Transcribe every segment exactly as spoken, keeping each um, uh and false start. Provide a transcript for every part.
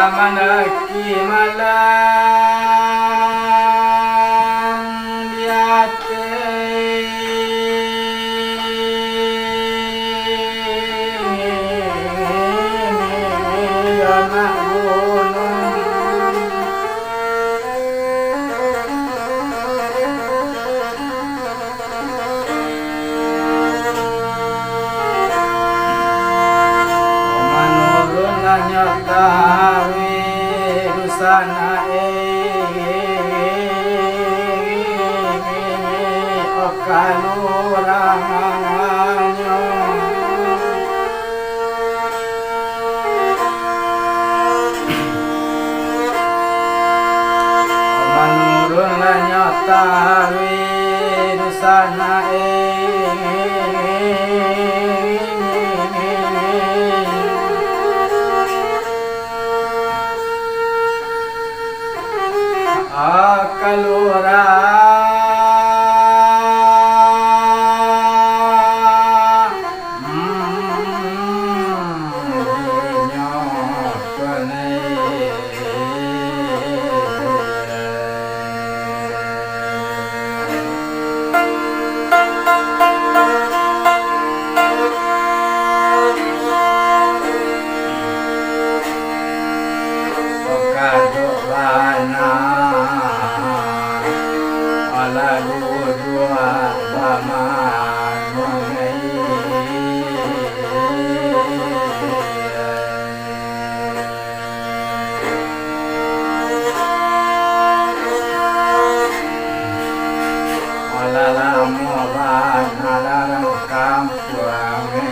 Mandaki malam di ateh anak gunung. Manurun lanyo tawi dusanak e, o kalurahanyo. Manurun lanyo tawi dusanak e, a kalurah Kadok bana, alah duduak bamanuang. Alah lamo bana dalam kampuang e,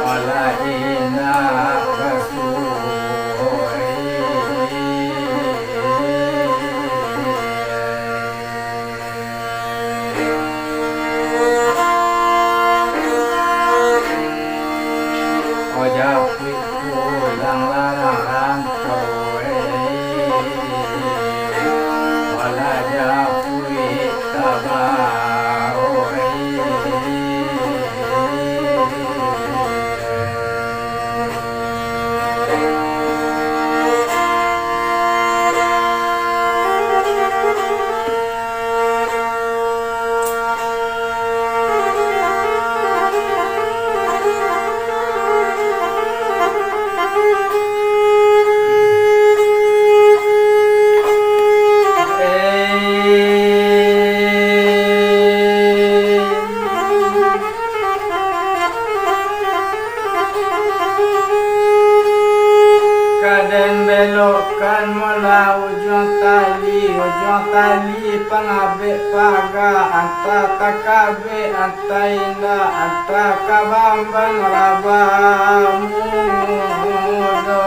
alah indak basuo e. O japuik pulang larang rantau e, alah japuik tabao e. Ka den belokkan mula ujuang tali, ujuang tali pangabek paga, antah takabek, antah indak, antah ka bamban raba mudo.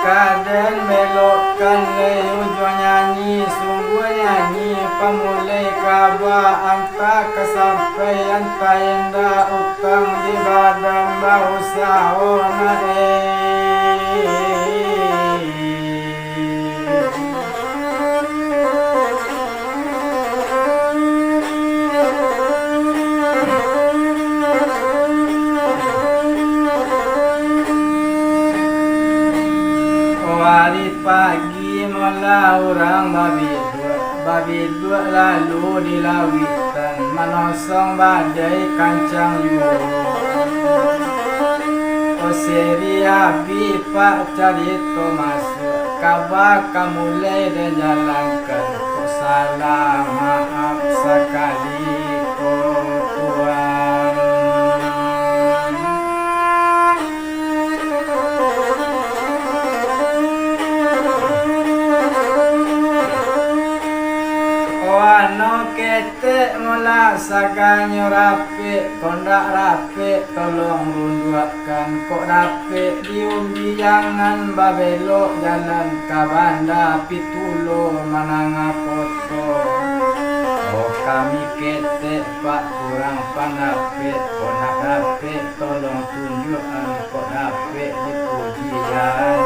Ka den belokkan lai ujuang nyanyi, sungguah nyanyi pamulai kaba, antah ka sampai antah indak, utang di badan bausaho nak e. Ari pagi mula urang babiduak, babiduak lalu di lauitan, manosong badai kancang juo. Oseri abih pak carito masuak, kaba ka mulai den jalankan, kok salah maaf sakali ko Tuan. Wano ketek mula saganyo rapek, kok ndak rapek tolong runduakkan, kok rapek di umbiangan babelok jalan ka Banda Pitulo Manangah Poto. Oh kami ketek Pak kurang pandapek, kok nak dapek tolong tunjuakan, kok dapek dipujian.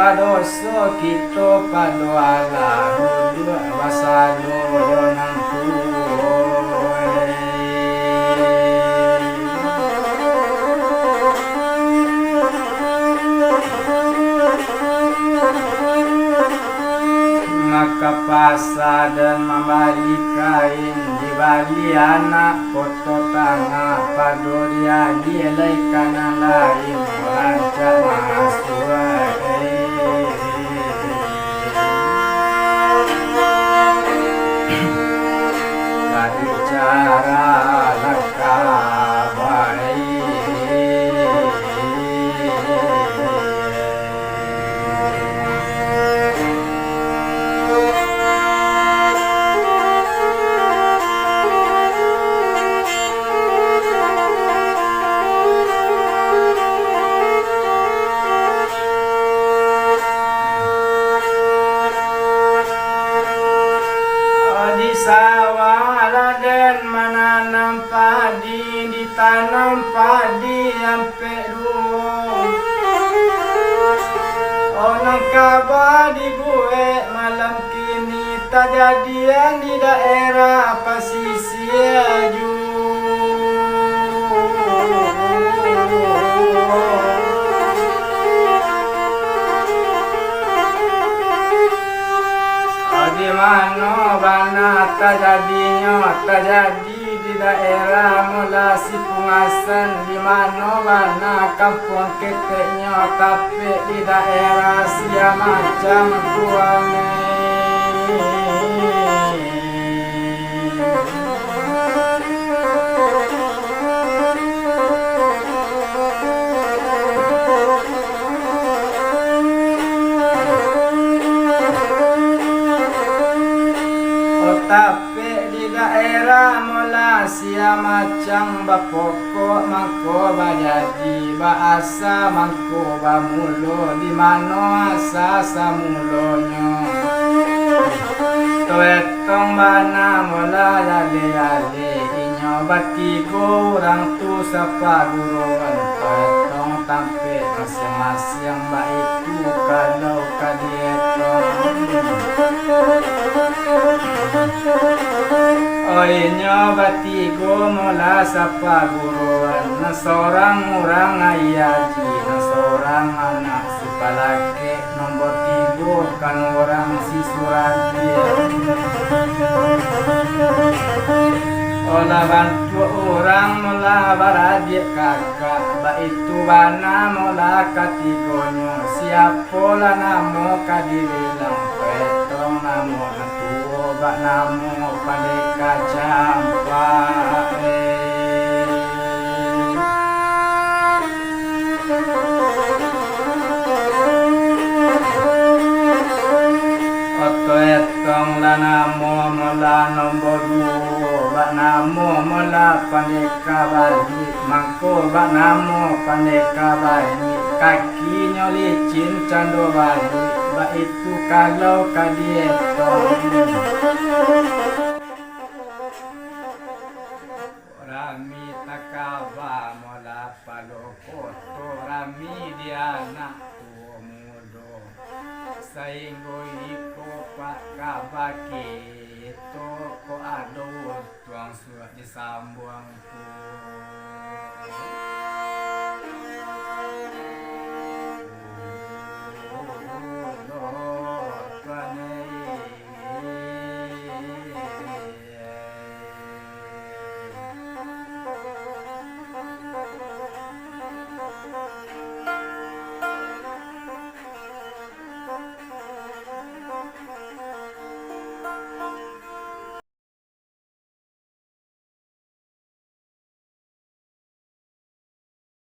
Doso kito pado alah duduak basalo jo nan tuo. Maka pasa dan mambali kain, dibali anak poto tangah, pado diagiah lai ka nan lain, rancak masuak. Babicara lah kabai. Di sawah Raden mananam padi, ditanam padi ampek duo. Onang kaba dibuek malam kini, tajadian di daerah pasisia juo. Di mano bana tajadinyo? Tajadi di daerah Mula Sipungasan. Di mano bana kampuang keteknyo? Tapek di daerah Sia Macang, Tuangai. Tapek di daerah Mula Sia Macang, bapokok mangko bajadi, baasa mangko bamulo, di mano asa samulonyo. Toetong bana Mula Yale-yale, inyo batigo urang tu sapaguruan, toetong tampek masiang-masiang, baitu kalau ka dietong. Oinyo batigo Mula sapaguruan, nan sorang urang Aia Aji, nan sorang anak si Palakek, nombor tigo kan urang si Surati. Olah bantuak urang Mula baradiak kakak, baitu bana Mula katigonyo, siapolah namo ka dibilang, toetong namo nan tuo bak namo Pandeka Campak. Oto etong lah namo Mula nombor duo, bak namo Mula Pandeka Bali, mangko bak namo Pandeka Bali, kakinyo licin cando Bali, baitu kalau ka dietong. Rami takaba Mula Palo Koto, rami di anak tuo mudo, sainggo iko pak kaba kito, kok ado untuang suak disambuang ko.